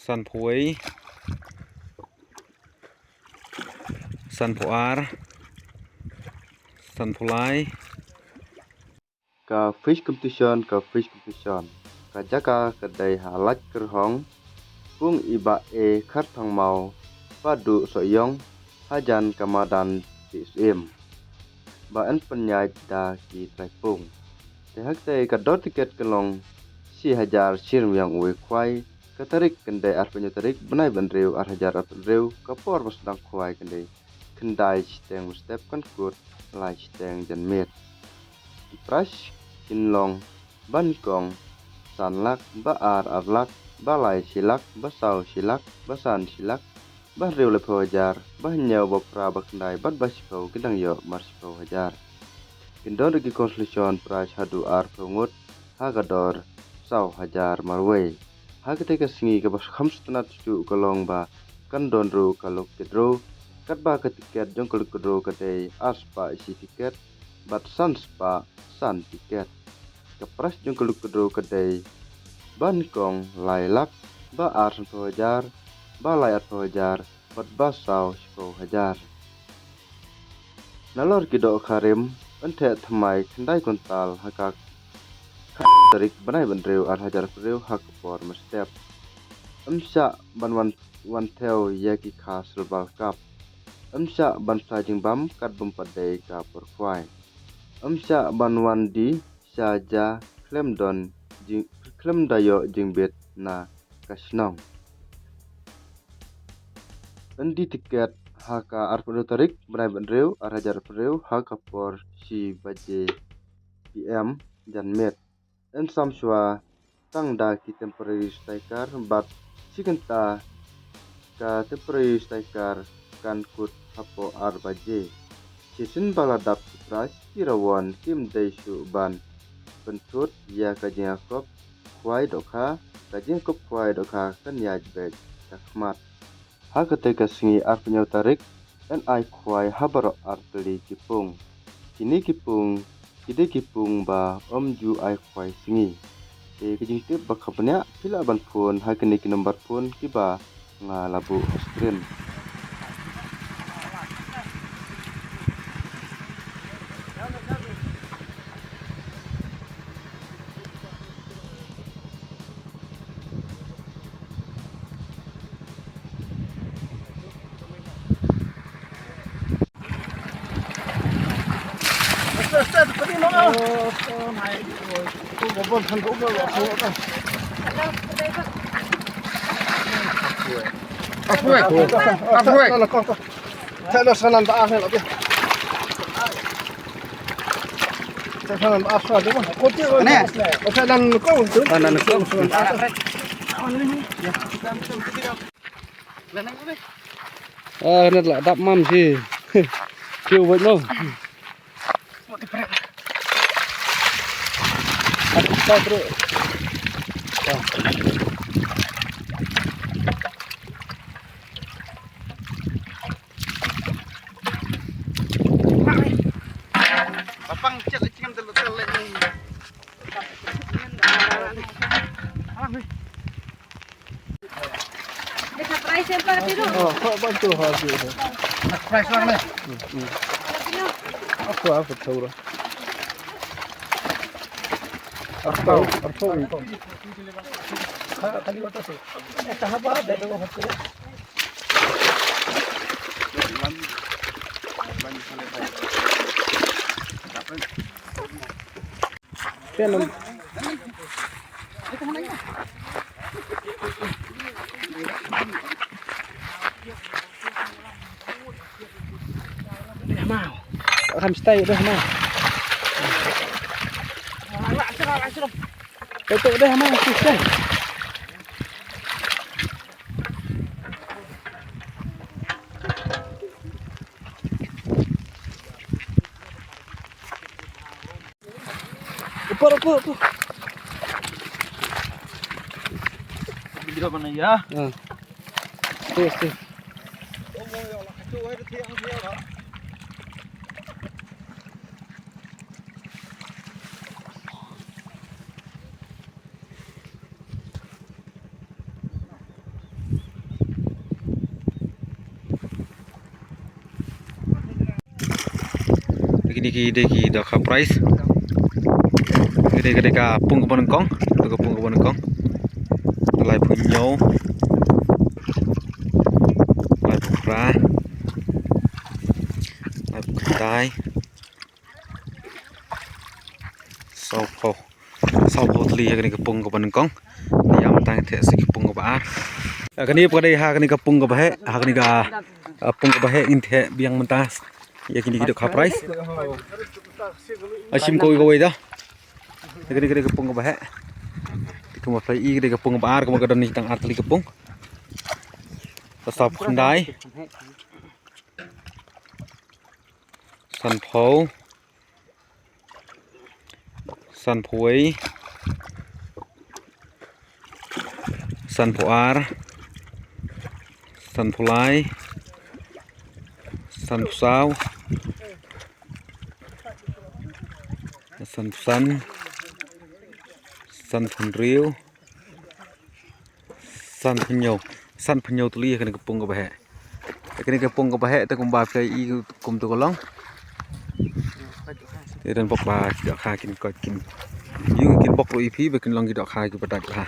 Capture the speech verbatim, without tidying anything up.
Sanphew wei, sanphew ar, sanphew lai. Ka fish competition, ka fish competition. Ka jaka ka dei ha Laitkyrhong, pung i Bah A Kharthangmaw, Bah Duh Sohiong, hajan ka madan Tisim. Ba yn pynïaid da ki trai pung. Te ha kata ka dor tiket ka long shi hajar shi ryngwiang uwei khwai, ka tarik kan dei arphew hynñiew tarik bnai ba hynriew ar hajar arphew hynriew, ka por ba sdang khwai kan dei khyndai shiteng mynstep, kan kut lai shiteng janmiet. Prize kin long ba nyngkong san lak, ba ar ar lak, ba lai shi lak, ba saw shi lak, ba san shi lak, ba hynriew laiphew hajar, ba hynñiew, ba phra, ba khyndai bad ba shiphew kin dang ïoh mar shiphew hajar. Kin don ruh ki consolation prize haduh arphew ngut ha ka dor saw hajar marwei. Ha kata ka sngi kaba kham sngewtynnat shuh ka long ba kan don ruh ka lucky draw. Katba ka tiket jong ka lucky draw ka dei ar spah shi tiket bad san spah san tiket. Ka prize jong ka lucky draw ka dei ba nyngkong lai lak, ba ar sanphew hajar, ba lai arphew hajar bad ba saw shiphew hajar. Nalor ki dohkha rim yn theh thymmai khyndai kwintal ha ka khat tarik bnai ba hynriew ar hajar arphew hynriew ha ka por mynstep. Ym shah ban wan, wan thew ïa ki kha Silver Carp. Ym shah ban sa jingbam kat bym pat dei ka por khwai. Ym shah ban wan die sha ja khlem don jing, khlem da ïoh jingbit na ka shnong. Yn die tiket ha ka arphew hynriew tarik bnai ba hynriew ar hajar arphew hynriew ha ka por shi baje P M janmiet. Yn sam shuwa tang da ki temporary striker bad shi kynta ka temporary striker kan kut hapoh ar baje. Shisien ba la dap ki prize, ki rawon kim dei shuh ban pynthut ïa ka jingïakop khwai dohkha, ka jingïakop khwai dohkha kan ïaid beit shakhmat. Ha kata ka sngi arphew hynñiew tarik yn ai khwai ha baroh artylli ki pung. Kine ki pung ki dei ki pung ba ym ju ai khwai sngi. Te ka jingtip ba kham bniah phi lah ban phone ha kine ki nombar phone kiba nga la buh ha screen. Ah, na la dap mam shi. Kiew bait no. Surprise lang, eh. Ako, ako, Taura. Ako, ako. Ram stay deh ma. Betul deh ma, stay. Upar, upar, upar. Video banaiye. Ha. Stay, stay. Kine ki dei ki dohkha prize. Kine ki dei ka pung kaba nyngkong, ka pung kaba nyngkong. Laiphew hynñiew, laiphew phra, laiphew khyndai, sawphew. Sawphew tylli ha kane ka pung kaba nyngkong. Ïa mynta ngin theh sa ki pung kaba ar. Ah, kane pat ka dei ha kane ka pung kaba heh, ha kane ka, ah, pung kaba heh ngin theh biang mynta ïa kine ki dohkha prize. Ah, shim kawei kawei da. Kane, kane ka pung kaba heh. Kumba phi i, kane ka pung kaba ar, kumba ka don ni tang ar tylli ka pung. Sawphew khyndai. Sanphew. Sanphew wei. Sanphew ar. Sanphew lai. Sanphew saw. Sanphew san. Sanphew hynriew. Sanphew hynñiew. Sanphew hynñiew tylli ha kane ka pung kaba heh. Ha kane ka pung kaba heh te kumba phi i kumto ka long. Te don bok ba ki dohkha kin koit kin. Ïoh kin bok ruh ïa phi ba kin long ki dohkha kiba dait bha.